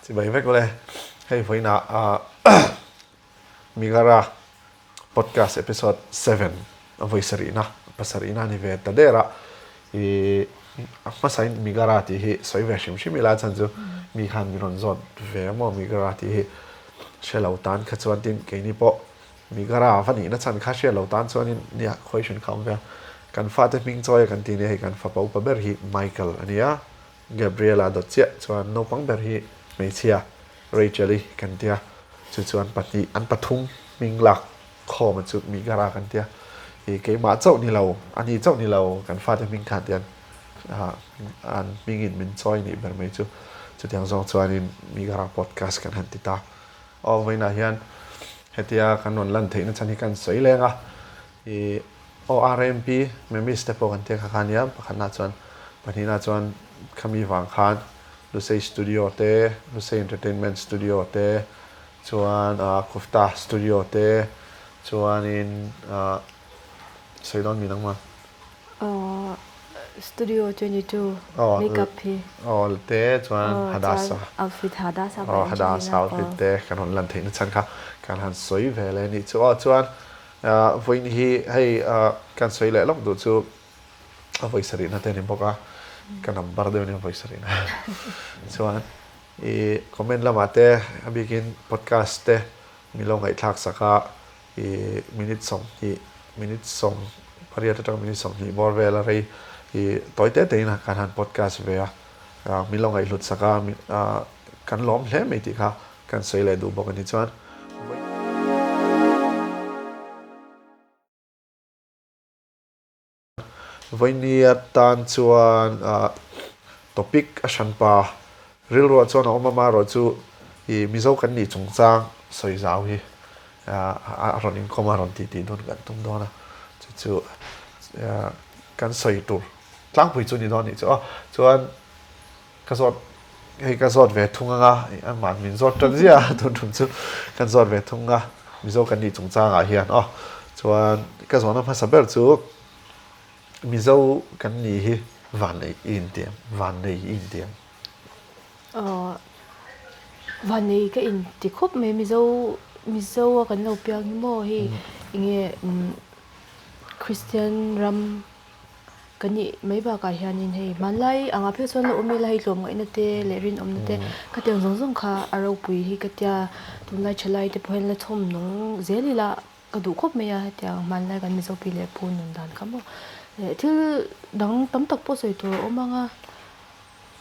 Chibai vek ule. Hei vawiinah Migara podcast episode 7 a vawi sarihna pasarihna a ni ve ta der a. Ih a hmasain Migara tih hi sawi ve hrim hrim ila chhan chu mi khan min rawn zawt ve a maw Migara tih hi hre lo tan kha chuan tin keini pawh Migara va nihna chhan kha hriat lo tan chuanin nia question kha awm ve a. Kan fate hming chawi a kan tih nia hei kan fapa upa ber hi Michael a nia. Gabriela dawt chiah chuan naupang ber hi hmeichhia Rachel-i kan tia, chu chuan pahnih an pathum hming lak khawm a chu Migara kan tia. Ih keimah chauh ni lo, ani chauh ni lo kan fate hming khan tian an hmingin min chawi nih ber mai chu. Chutiang zawng chuanin Migara podcast kan han ti ta. Aw vawiinah hian hetia kan rawn lan theihna chhan hi kan sawi leng a. Ih aw RMP Memis te pawh kan tia kha kha ania, pakhatna chuan pahnihna chuan khami vang khan Lusei Studio te, Lusei Entertainment Studio te, chuan ah Kufta Studio te, chuanin ah sawi dawn mi nangmah? Aw Studio 22 makeup hi. Aw te chuan Hadassah. Outfit Hadassah Aw Hadassah outfit te kan rawn lan theihna chhan kha kan han sawi ve leh a nih chu. Aw chuan Vawiin hi hei kan sawi leh lawk duh chu a vawi sarihna te a ni bawk a, ka number deuh a nia vawi sarihna. Chuan i comment lamah te a bikin podcast te min lo ngaihthlak sak a, i minute 20, minute 18 atanga minute 20 bawr vel a rei i tawi te tein kan han podcast ve a, min lo ngaihhlut sak a, kan lawm hle mai tih kha kan sawi leh duh bawk a ni. Chuan Vawiini atan chuan topic a hranpa rilruah chuan a awm a, amaherawhchu ih Mizo kan nih chungchang sawi zau hi a rawn inkawm a, rawn tih tih dawn kan tum dawn a, chu chu kan sawi tur tlangpui chu ni dawn nih chu aw. Chuan Ka zawt, hei ka zawt ve thung anga, amah min zawt tan ziah a, tun tum chu kan zawt ve thung a, Mizo kan nih chungchangah hian aw. Chuan ka zawhna hmasa ber chu Mizo kan nih hi vannei i intiam, vannei i intiam. Aw, vannei ka inti khawp mai, Mizo, Mizo a kan lo piang hi maw hei enge Kristian ram Kan nih mai bakah hianin hei hmanlai anga phei chuan la awm ila hei tlawmngaihna te leh rinawmna te ka tiang zawng zawng kha a ropui hi ka tia tunlai thalai te pawh hian la chhawm nung zel ila ka duh khawp mai a hetiang hmanlai kan Mizo pi leh pu nun dan kha maw leh thil dang tam tak pawh sawi tur a awm ang a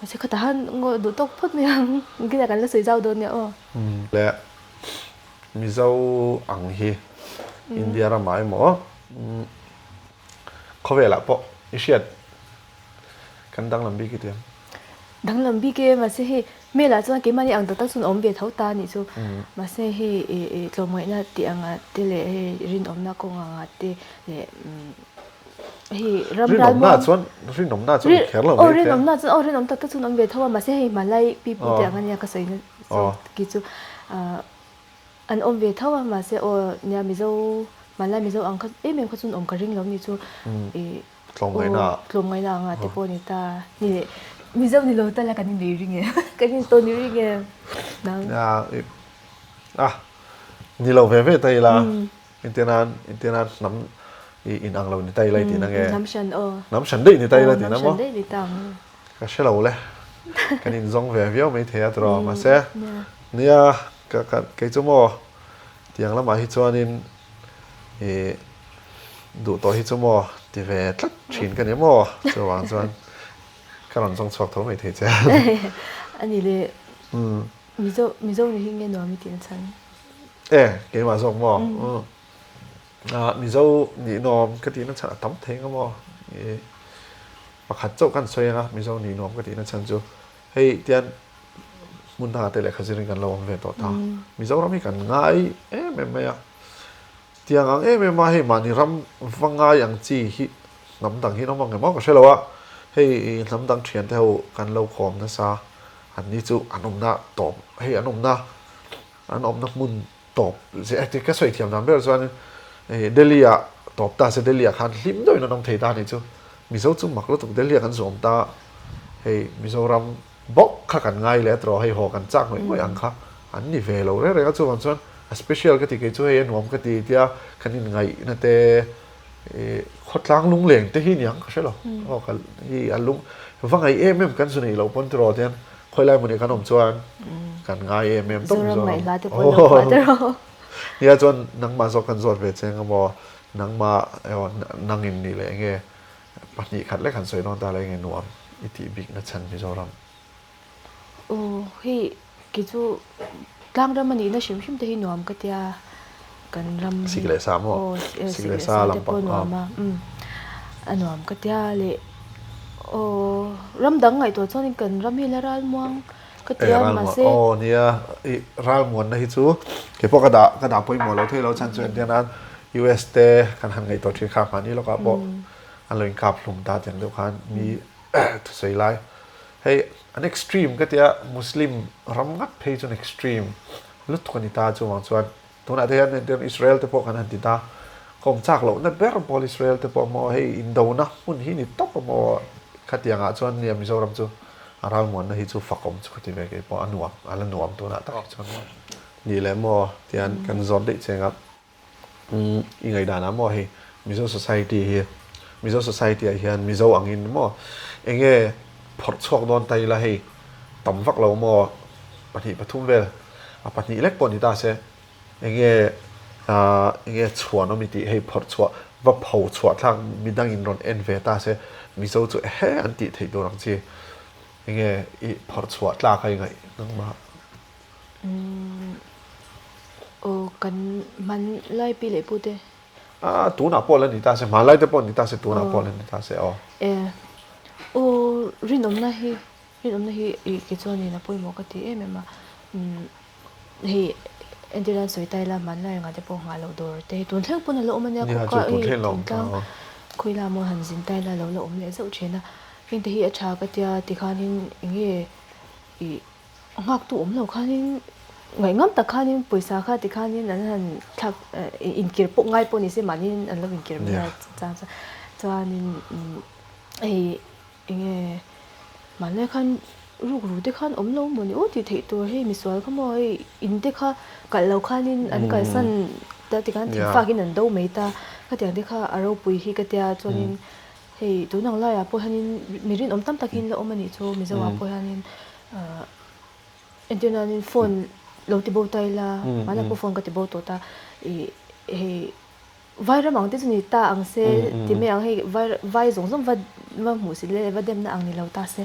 mahse khatah han ngaw duh tawk phawt mai ang engtin ah kan la sawi zau dawn nia aw. Leh Mizo ang hi India ramah emaw Khawvelah pawh i hriat kan danglam bik i ti ang. Danglam bik e, mahse hei hmelah chuan keimahni ang tak tak chuan awm ve tho ta a nih chu. Mahse hei tlawmngaihna tih anga te leh hei rinawmna kawng anga te leh hei ram ral muang. Rinawmna chuan rinawmna chuan i kher lo mai. Aw rinawmna chuan aw rinawm tak tak chuan awm ve tho a, mahse hei hmanlai pi pu te ang ania ka sawina zawk ki chu. An awm ve tho a, mahse aw nia Mizo, hmanlai Mizo ang kha em em kha chuan awm ka ring lo ni chu ih Tlawmngaihna. Tlawmngaihna anga te pawh ni ta. Ni leh Mizo ni lo ta la kan inei ring em? Kan intawn i ring em? Nang. Nia ih ah ni lo ve ve ta ila intia nan intia nan hnam ih inang lo ni ta ila i tih na nge? Hnam hran aw. Hnam hran daih ni ta ila i tih na maw? Hnam hran daih ni ta ang. Ka hre lo le. Kan inzawng ve viau mai thei a tiraw mahse nia ka ka kei chu maw tiang lamah hi chuanin ih duh tawh hi chu maw ti ve tlat thin ka ni maw chuvang chuan ka rawn zawng chhuak tho mai thei che. Ani le Mizo Mizo ni hi nge nuam i tih na chhan? E keimah zawk maw Mizo nih nuam ka tih na chhan a tam thei nga maw ih Pakhat chauh kan sawi anga Mizo nih nuam ka tihna chhan chu hei tian hmun dangah te lehkha zirin kan lo awm ve tawh ta. Mizoram hi kan ngai em em mai a, tiang ang em em a hei mahni ram va ngai ang chi hi hnam dang hi an awm ang em aw ka hre lo a, hei hnam dang thian te ho kan lo kawm nasa an ni chu an awmna tawp hei an awmna an awmna hmun Tawp zeh a ka sawi thiam dan ber chuan Delhi ah tawp ta se Delhi ah khan hlim deuhin an awm thei ta a nih chu. Mizo chu mak lutuk Delhi ah kan zawm ta hei Mizoram bawk kha kan ngai leh a tiraw hei haw kan chak ngawih ngawih ang kha an ni ve lo reng reng a chuvang chuan a special ka ti kei chu hei a nuam ka ti tia kan inngaihna te ih khawtlang lungleng te hi niang ka hre lo aw ka hi a lung va ngaih em em kan zu neih loh pawn tiraw tian khawi lai hmunah kan awm chuan kan ngai em em tawp Zoram ngaihhla te pawh lo pah tiraw. Nia chuan nangmah zawk kan zawt ve cheng emaw nangmah emaw nangin nih leh enge Pahnih khat lek han sawi dawn ta la enge nuam i tih bikna chhan Mizoram? Aw hei kei chu tlang ram a nihna hrim hrim te hi nuam ka tia kan ram hi Sik leh sa maw? Aw sik leh sa te pawh nuam a umm a nuam ka tia leh aw ram dang ngaihtuah chuan kan ram hi la ral muang ka tia mahse Aw nia i ral muanna hi chu kei pawh ka dah ka dah pawimawh lo thei lo chhan chu entir nan US te kan han ngaihtuah thin kha mahni lawkah pawh an lo inkap hlum ta tiang deuh khan mi thusawi lai. Hei an extreme ka tia Muslim ram ngat phei chuan extreme lutuk a ni ta chuvang chuan tunah te hian entir Israel te pawh kan han ti ta ka awm chak lohna ber pawl Israel te pawh maw hei indona hmun hi ni tawp a maw khatiangah chuan nia Mizoram chu a ralmuanna hi chu fakawm chu ka ti ve kei pawh a nuam a la nuam tunah tak hi chuan nih leh maw tian kan zawt daih cheng a. I ngaihdan ah maw hei Mizo society hi Mizo society ah hian Mizo angin maw enge phawrh chhuak dawn ta ila hei tam vak lo maw pahnih pathum vel a pahnih lek pawh ni ta se enge ah enge chhuan awm i tih hei phawrh chhuah va pho chhuah thlak midangin rawn en ve ta se Mizo chu ehe an tih theih tur ang chi enge i phawrh chhuah tlak a i ngaih nangmah. Aw kan hmanlai pi leh pute. A tunah pawh la ni ta se, hmanlai te pawh ni ta se, tunah pawh la ni ta se aw. E aw rinawmna hi rinawmna hi ih ke chuanin a pawimawh ka ti em em a, hei entir nan sawi ta ila hmanlai engah te pawh nghah loh dawr te hi tun thleng pawn a la awm a nia kawka hei thingtlang khawila maw han zin ta ila a lo la awm leh zauh thin a, hengte hi a tha ka tia tikhanin eng nge ih. Nghaktu awm lo khanin ngaihngam tak khanin pawisa kha ti khanin an han thlak inkir pawh ngai pawh ni se mahniin an lo inkir mai a chang chuan chuanin hei eng nge mahni khan rukru te khan awm lo maw ni aw tih theih tur hei misual kha maw hei in te kha kalh lo khanin an kalsan ta ti khan thingfakin an do mai ta khatiang te kha a ropui hi ka tia chuanin Hei tun ang laiah pawh hianin mi rinawm tam takin la awm a nih chu Mizoah pawh hianin ahh entir nanin phone lo ti bo ta ila hmanah pawh phone ka ti bo tawh ta ih hei vai ram ang te chu ni ta ang se ti mai ang hei vai vai zawng zawng va va hmuh si leh va demna ang ni lo ta se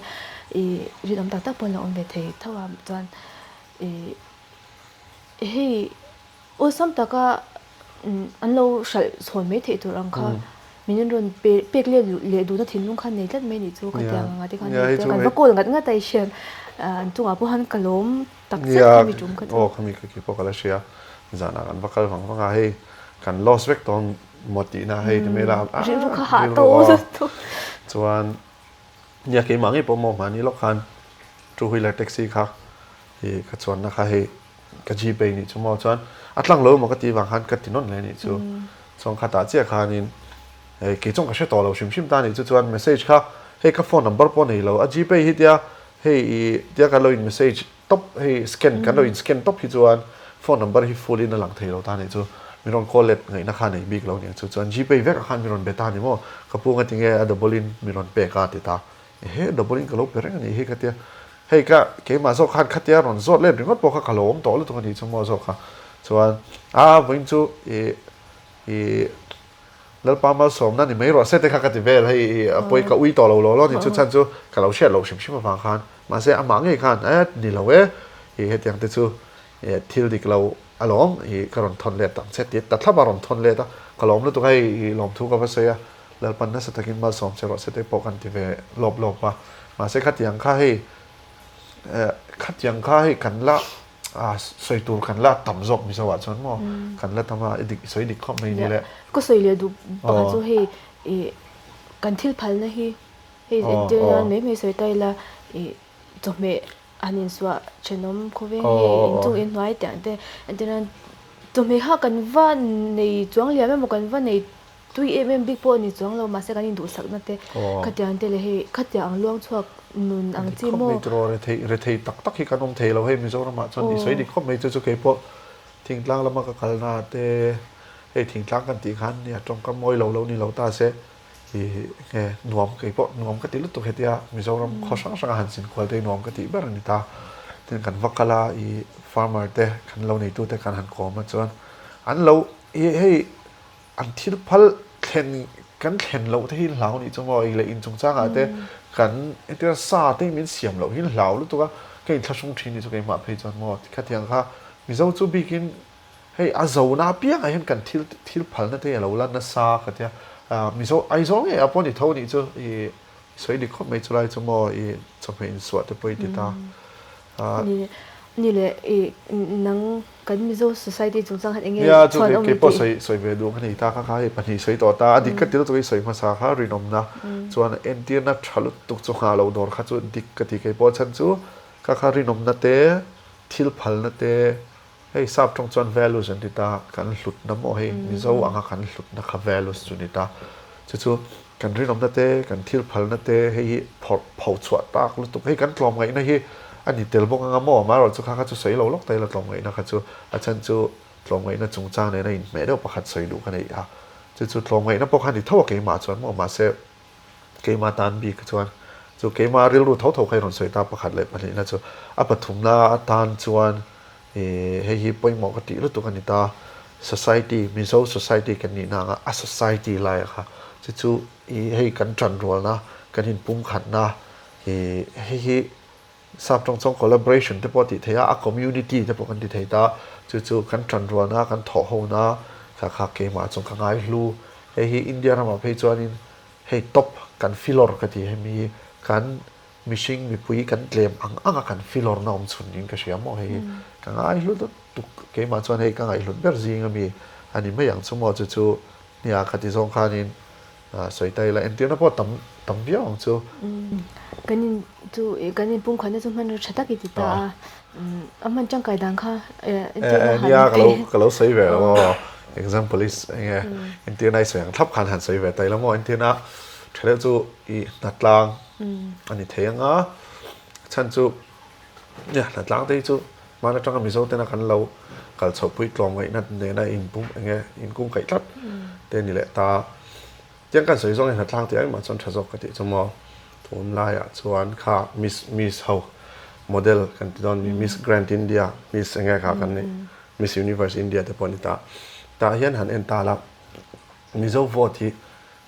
ih rinawm tak tak pawh an lo awm ve thei tho a chuan ih hei. Awlsam taka an lo hralh chhawn mai theih tur ang kha min rawn pek let leh duhna thinlung kha nei tlat mai nih chu ka ti ang anga tikhan hei kan va call ngat ngat a i hriat an chungah pawh han ka lawm tak zet khami tum kha chu. Aw khami ka ki pawh ka la hria zanah kan va kal vang vang a hei kan lost vek tawh maw tihna hei ti mai la rilru kha hah tawh zet tawh chuan nia keimah ngei pawh maw mahni lawk khan two wheeler taxi kha ka chuanna kha hei Ka Gpay nih chu maw chuan a tlang lo emaw ka tih vang khan ka ti nawn hle nih chu. Chuan khatah chiah khanin hei kei chuan ka hre tawh lo hrim hrim ta nih chu chuan message kha hei ka phone number pawh nei lo a Gpay hi tia hei i tia kan lo in message tawp hei scan kan lo in scan tawp hi chuan phone number hi full in a lang thei lo ta nih chu min rawn call let ngaihna kha nei bik lo nia chu chuan Gpay vek ah khan min rawn be ta ni maw ka pu ngatinge a double in min rawn pek a ti ta. Ehe double in ka lo pe reng a nih hi ka tia, hei ka keimah zawk khan khatia rawn zawt let ringawt pawh kha ka lo awm tawh lutuk a nih chu maw zawk kha chuan a vawiin chu ih ih Lalpa malsawmna ni mai rawh se te kha ka ti vel hei ih a pawi ka ui tawh lo law law ni chu chhan chu ka lo hriat loh hrim hrim avang khan mahse amah ngei khan e ni lo e ih hetiang te chu ih thil dik lo alawm ih ka rawn thawn let ang che ti ta thlap a rawn thawn let a ka lawm lutuk hei ih lawmthu ka va sawi a. Lalpan nasa takin malsawm che rawh se te pawh kan ti ve lawp lawp a. Mahse khatiang kha hei eh khatiang kha hei kan la ah sawi tur kan la tam zawk Mizo ah chuan maw kan la tam a i dik i sawi dik khawp mai ni le. Ka sawi leh duh pakhat chu hei ih kan thil phalna hi hei entir nan mai mai sawi ta ila ih chawhmeh han insuah thenawm khawveng hei inchung inhnuai tih ang te entir nan chawhmeh kha kan va nei chuang liam emaw kan va nei. tui em em bik pawh a ni chuang lo mahse kan induhsakna te khatiang te leh hei khatiang ang luang chhuak nun ang chi maw. Dik khawp mai tiraw rethei rethei tak tak hi kan awm thei lo hei Mizoramah chuan i sawi dik khawp mai chu chu keipawh thingtlang lama ka kalna te hei thingtlang kan tih khan nia tawngkam mawi lo lo ni lo ta se i nge nuam keipawh nuam ka ti lutuk hetia Mizoram khaw hrang hranga han sin kual te hi nuam ka tih ber a ni ta. Tin kan va kal a i farmer te kan lo neitu te kan han kawm a chuan an lo i hei An thil phal thlen kan thlen loh te hi hlau nih chu maw ei leh in chungchangah te kan entir a sa te hi min siam loh hi hlau lutuk a, ka inthlahrung thin nih chu keimah phei chuan maw khatiang kha Mizo chu bikin hei a zona apiangah hian kan thil thil phalna te hi a lo la nasa ka tia, Mizo Aizawl ngei ah pawh ni tho nih chu i sawi dik khawp mai chulai chu maw i chawhmeh insuah te pawh i ti ta. Ni leh i nang Kan Mizo society chungchang khan enge Nia, chu chhuan awm kei i pawh tih? sawi sawi ve duh ka nei ta kha kha hei pahnih sawi tawh ta. A dik ka ti lutuk i sawi hmasa kha rinawmna chuan entirna tha lutuk chu nghah loh dawr kha chu dik ka ti kei pawh chhan chu kha kha rinawmna te, thil phalna te, hei sap tawng chuan values an ti ta, kan hlutna maw hei Mizo anga kan hlutna kha values chu ni ta. Chu chu kan rinawmna te, kan thil phalna te hei hi phawrh pho chhuah tak lutuk. Hei kan tlawmngaihna hi a ni tel bawk anga maw? Amaherawhchu chu kha kha chu sawi lo lawk ta ila tlawmngaihna kha chu a chhan chu tlawmngaihna chungchang nena inhmeh deuh pakhat sawi duh ka neih a. Chu chu tlawmngaihna pawh kha a ni tho a keimah chuan maw? Mahse keimah tan bik chuan chu keimah rilru tho tho kha i rawn sawi ta pakhat leh pahnihna chu a pathumna atan chuan Ih, hei hi pawimawh ka tih lutuk a ni ta. Society, Mizo society kan nihna anga a society laia kha chu chu ih hei kan tanrualna, kan inpumkhatna, ih hei hi sap tawng chuan collaboration te pawh a tih theih a, a community te pawh kan ti thei ta. Chu chu kan tanrualna, kan thawhhona kha kha keimah chuan ka ngai hlu. Hei hi India ramah phei chuanin hei top kan filawr ka ti hemi kan Mihring mipui kan tlem ang ang a kan filawrna awm chhun niin ka hria maw hei hi ka ngaihlu lutuk keimah chuan hei ka ngaihhlut ber zing ami a ni mai ang chu maw chu chu nia ka ti zawng khanin sawi ta ila entirna pawh tam tam viau ang chu. Kan in chu kan in pumkhatna chu hmanraw tha tak i ti ta a a hman tangkai dan kha entirna han Nia ka lo ka lo sawi ve lo maw example is enge entirna i sawi ang thlap khan han sawi ve ta ila maw entirna tha deuh chu i hnatlang a ni thei ang a, chhan chu nia hnatlang te hi chu hman atanga Mizo tena kan lo kal chhoh pui tlawmngaihna nena inpum eng nge inkung kaih tlat te a ni leh ta. Tiang kan sawi zawng hi hnatlang tih engmah chuan tha zawk ka tih chu maw tun laiah chuan kha Miss Miss ho model kan ti dawn mi Miss Grand India Miss eng nge kha kan nih Miss Universe India te pawh a ni ta. Tah hian han en ta la Mizo vote hi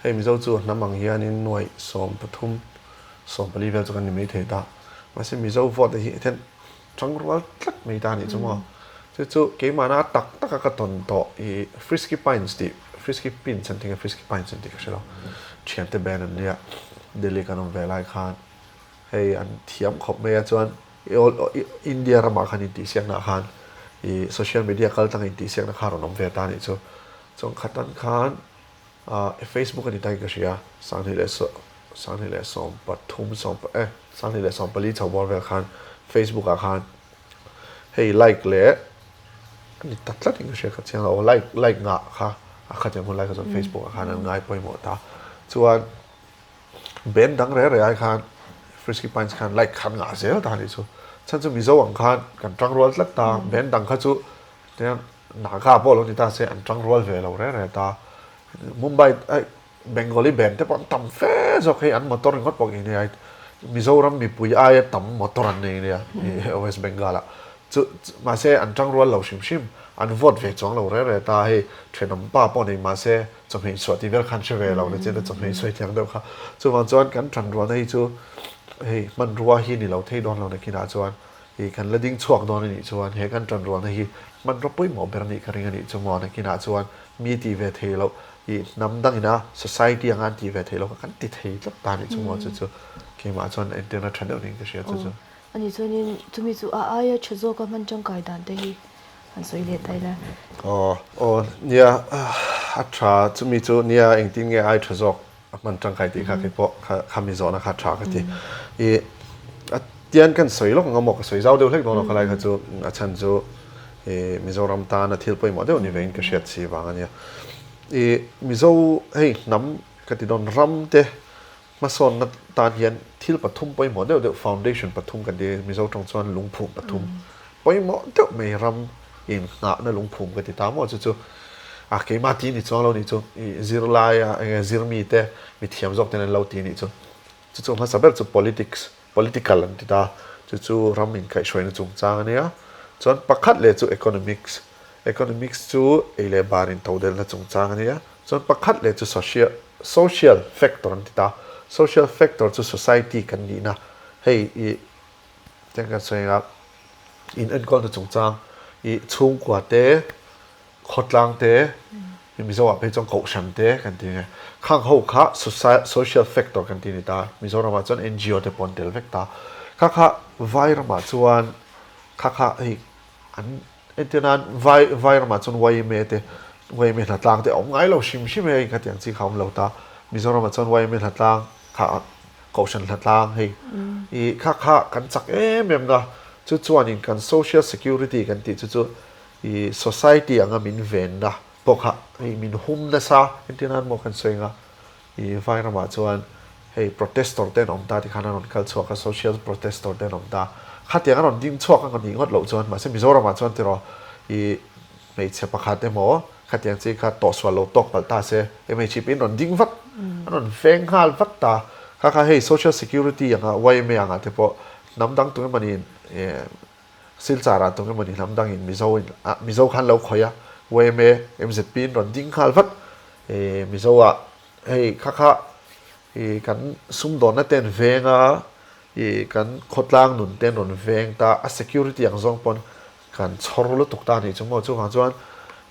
Hei Mizo chu hnam ang hianin nuaih 13, 14 vel chu kan ni mai thei ta. Mahse Mizo vote hi then tangrual tlat mai ta a nih chu maw. Chu chu keimahna tak taka ka tawn tawh i Frisky Pines tih, Frisky Pins an ti nge Frisky Pines an tih ka hre lo. Thiante band an nia, Delhi kan awm ve lai khan hei an thiam khawp mai a chuan India ramah khan intihsiaknaah khan i social media kal tanga intihsiakna kha rawn awm ve ta a nih chu. Chuan khatan khan Facebook a ni ta in ka hria, 2013 sawm eh 2014 chho bawr vel khan Facebook ah khan hei like leh a ni ta tlat in ka hria ka chiang lo like like ngah kha a khatiang hun lai kha chuan Facebook ah khan an ngai pawimawh ta chuan band dang reh reh ai khan Frisky Pines khan like khan ngah zel ta a nih chu chhan chu Mizo ang khan kan tang rual tlat ta band dang kha chu tiang Naga pawh lo ni ta se an tang rual ve lo reng reng ta. Mumbai ai Bengali band te pawh an tam fe zawk hei an motor ringawt pawh eng nia Mizoram mipui aia tam motor an nei nia West Bengal ah chu mahse an tang rual lo hrim hrim an vote ve chuang lo reng reng ta hei thenawm pa pawh nei mahse chawhmeh insuah tih vel khan hre ve lo na chian a chawhmeh insuai thiang deuh kha chuvang chuan kan tan rualna hi chu hei hmanrua hi ni lo thei dawn lo nakinah chuan Hi kan la ding chhuak dawn a nih chuan he kan tanrualna hi hmanraw pawimawh ber a nih ka ring a nih chu maw? Nakinah chuan mi tih ve thei loh i hnam dangina society anga an tih ve thei loh kha kan ti thei tlat ta a nih chu maw? Chu chu keimah chuan entirna tha deuh niin ka hria chu chu. A nih chuanin chumi chu a aia tha zawka hman tangkai dan te hi han sawi leh ta ila. Aw aw nia a tha chumi chu nia engtin nge ai tha zawk A hman tangkai tih kha kei pawh kha mi zawhna kha tha ka ti. I a tian kan sawi lawk ang a maw ka sawi zau deuh hlek dawn lo khalai kha chu a chhan chu i Mizoram tana thil pawimawh deuh ni vein ka hriat si vang a nia. I Mizo hei hnam ka ti dawn ram te hmasawnna tan hian thil pathum pawimawh deuh deuh foundation pathum kan ti Mizo tawng chuan lungphum pathum pawimawh deuh mai ram in nghahna lungphum ka ti ta maw chu chu a keimah ti ni chuang lo ni chu i zirlai a enge zirmi te mithiam zawk ten an lo ti nih chu chu chu hmasa ber chu politics political an ti ta chu chu ram inkaihhruaina chungchang a nia chuan pakhat leh chu economics economics chu ei leh bar in todelna chungchang a nia chuan pakhat leh chu social social factor an ti ta social factor chu society kan nihna hei ih tiang kan sawi anga in enkawlna chungchang ih chhungkua te khawtlang te Mizo ah phei chuan kohhran te kan ti nge khang ho kha social factor kan ti ni ta Mizoram ah chuan NGO te pawh an tel vek ta kha kha vai ramah chuan kha kha hei an entir nan vai vai ramah chuan yma te yma hnatlang te a awm ngai lo hrim hrim hei khatiang chi kha a awm lo ta Mizoram ah chuan yma hnatlang kha kohhran hnatlang hei ih kha kha kan chak em em na chu chuanin kan social security kan tih chu chu I society anga min venna pawh kha hei min hum nasa entir nan maw kan sawi anga i vai ramah chuan hei protestor te an awm ta tikhan an rawn kal chhuak a social protestor te an awm ta khatiang an rawn ding chhuak ang anih ngawt loh chuan mahse Mizoramah chuan tiraw i hmeichhe pakhat emaw khatiang chi kha tawhsual lo tawk palh ta se MHP in rawn ding vat an rawn veng nghal vat ta kha kha hei social security anga yma anga te pawh hnam dang tung emawni Silchar ah tung emawni hnam dangin Mizo in ah Mizo khan lo khawih a, yma, mzp in rawn ding nghal vat. Ih Mizo ah hei kha kha ih kan sumdawnna te an veng a, ih kan khawtlang nun te an rawn veng ta a, security ang zawng pawn kan chhawr lutuk ta a nih chu maw. Chuvang chuan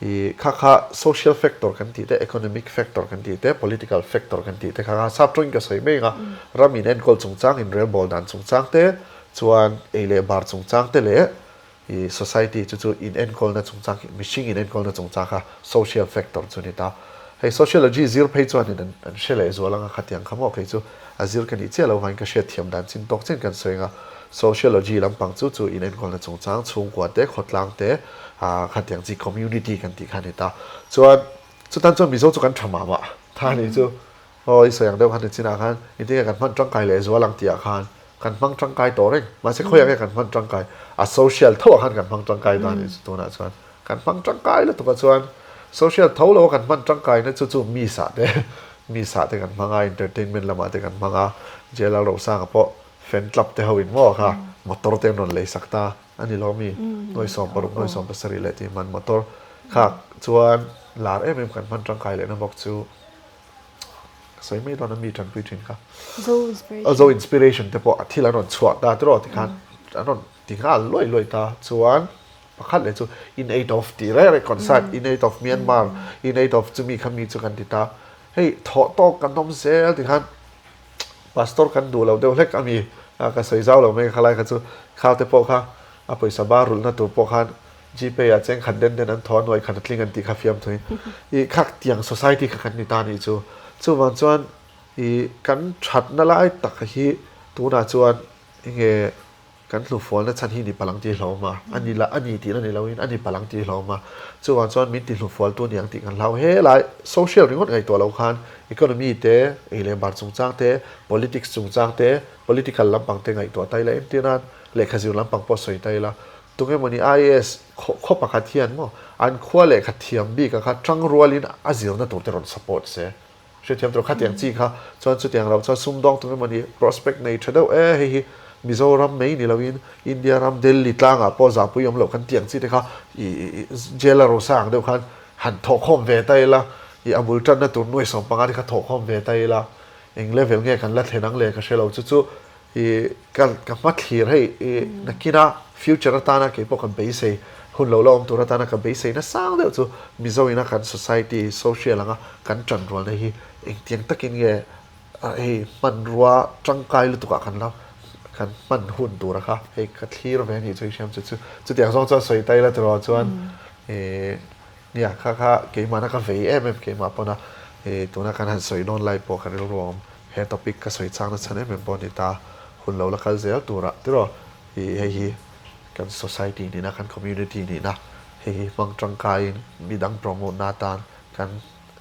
ih kha kha social factor kan tih te, economic factor kan tih te, political factor kan tih te kha kha sap tawngin ka sawi mai ang a, ram in enkawl chungchang, inrelbawl dan chungchang te, Chuan ei leh bar chungchang te leh i society chu chu in enkawlna chungchang khi mihring in enkawlna chungchang kha social factor chu a ni ta. Hei sociology zir phei chuanin an an hre leh zual anga khatiang kha maw kei chu a zir ka nih chiah lo vangin ka hriat thiam dan chin tawk chian kan sawi anga sociology lampang chu chu in enkawlna chungchang chhungkua te khawtlang te ah khatiang chi community kan tih kha a ni ta. Chuan chutan chuan Mizo chu kan tha mah mah tha a nih chu. Aw i sawi ang deuh khan ni chinah khan engtin nge kan hman tangkai leh zual ang tihah khan kan hmang tangkai tawh reng. Mahse khawiah nge kan hman tangkai? A social tho ah khan kan hmang tangkai ta anih chu tunah chuan kan hmang tangkai lutuk a chuan social tho lo a kan hman tangkai na chu chu miss ah te miss ah te kan hmang a entertainment lamah te kan hmang a JLR Rosanga pawh fan club te ho in maw kha motor te an rawn lei sak ta a ni lo mi nuai 60 nuai 70 leh tih hman motor kha chuan lar em em kan hman tangkai lehna bawk chu Sawi mai dawn a mi tanpui thin kha. Zo inspiration. Zo inspiration te pawh a thil an rawn chhuah ta tiraw tikhan an rawn ti nghal luai luai ta chuan pakhat leh chu in aid of tih reng reng concert in aid of Myanmar in aid of chumi kha mi chu kan ti ta hei thawh tawk kan awm zel tikhan pastor kan duh lo deuh hlek a mi ka sawi zau lo mai khalai kha chu kha te pawh kha a pawisa ba rulhna tur pawh khan Gpay ah cheng khat den den an thaw a nuai khat a tling an tih kha fiam thui. I khak tiang society kha kan ni ta nih chu. Chuvang chuan i kan thatna lai tak hi tunah chuan enge kan hnufualna chhan hi ni palang tih hlauhawm a, a ni la a ni tihna ni loin a ni palang tih hlauhawm a. Chuvang chuan min ti hnufual tu niang tih kan hlau he lai social ringawt ngaihtuah lo khan economy te, ei leh bar chungchang te, politics chungchang te, political lampang te ngaihtuah ta ila entir nan lehkha zir lampang pawh sawi ta ila Tunge mawni IAS khaw pakhat hian maw an khua lehkha thiam bik a kha tang rualin a zirna tur te rawn support se. Hrethiam tur khatiang chi kha chuan chutiang loh chuan sumdawng tunge mawni prospect nei tha deuh e hei hi Mizoram mai ni loin India ram Delhi tlangah pawh zahpui awm loh kan tiang chi te kha i jail a rosa ang deuh khan han thawhkhawm ve ta ila i a bul tanna tur nuai 15 te kha thawhkhawm ve ta ila eng level nge kan la thlen ang le ka hre lo chu chu I ka ka hma thlir hei i nakina future atana kei pawh ka beisei hun lo la awm tur atana ka beisei nasang deuh chu Mizo ina kan society social anga kan tan rualna hi engtiang takin nge hei hmanrua tangkai lutuk ah kan la kan hman hun tura kha hei ka thlir ve anih chu i hriam chu chu chutiang zawng chuan sawi ta ila tiraw chuan i nia kha kha keimahna ka vei em em keimah pawna i tuna kan han sawi dawn lai pawh ka rilru a awm. He topic ka sawi changna chhan em em pawh a ni ta, hun lo la kal zel turah tiraw i hei hi kan society nihna, kan community nihna hei hi hmang tangkaiin midang promote na atan kan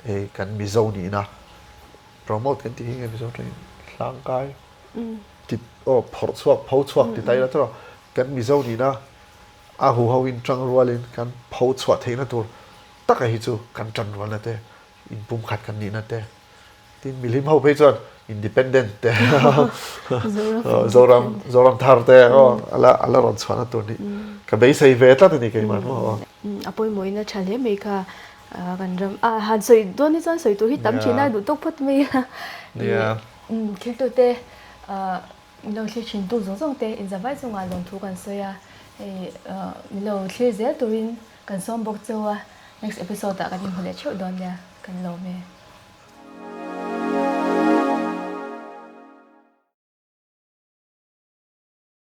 Hei kan Mizo nihna promote kan tih hi nge Mizo tawngin hlangkai ti aw phawrh chhuak pho chhuak ti ta ila tawh kan Mizo nihna a huho in tang rualin kan pho chhuah theihna tur taka hi chu kan tan rualna te inpumkhat kan nihna te tin milim ho phei chuan independent te Zoram Zoram thar te aw ala ala rawn chhuahna tur ni ka beisei ve tlat a ni keimah maw. A pawimawhin a tha hle mai kha kan ram a han sawi dawn hi chuan sawi tur hi tam thin a duh tawk phawt mai a thiltute min lo thlir thin tu zawng zawng te inzavai chungah lawmthu kan sawi a hei min lo thlir zel turin kan sawm bawk cheu a next episode ah kan inhmu leh theuh dawn nia kan lawm e.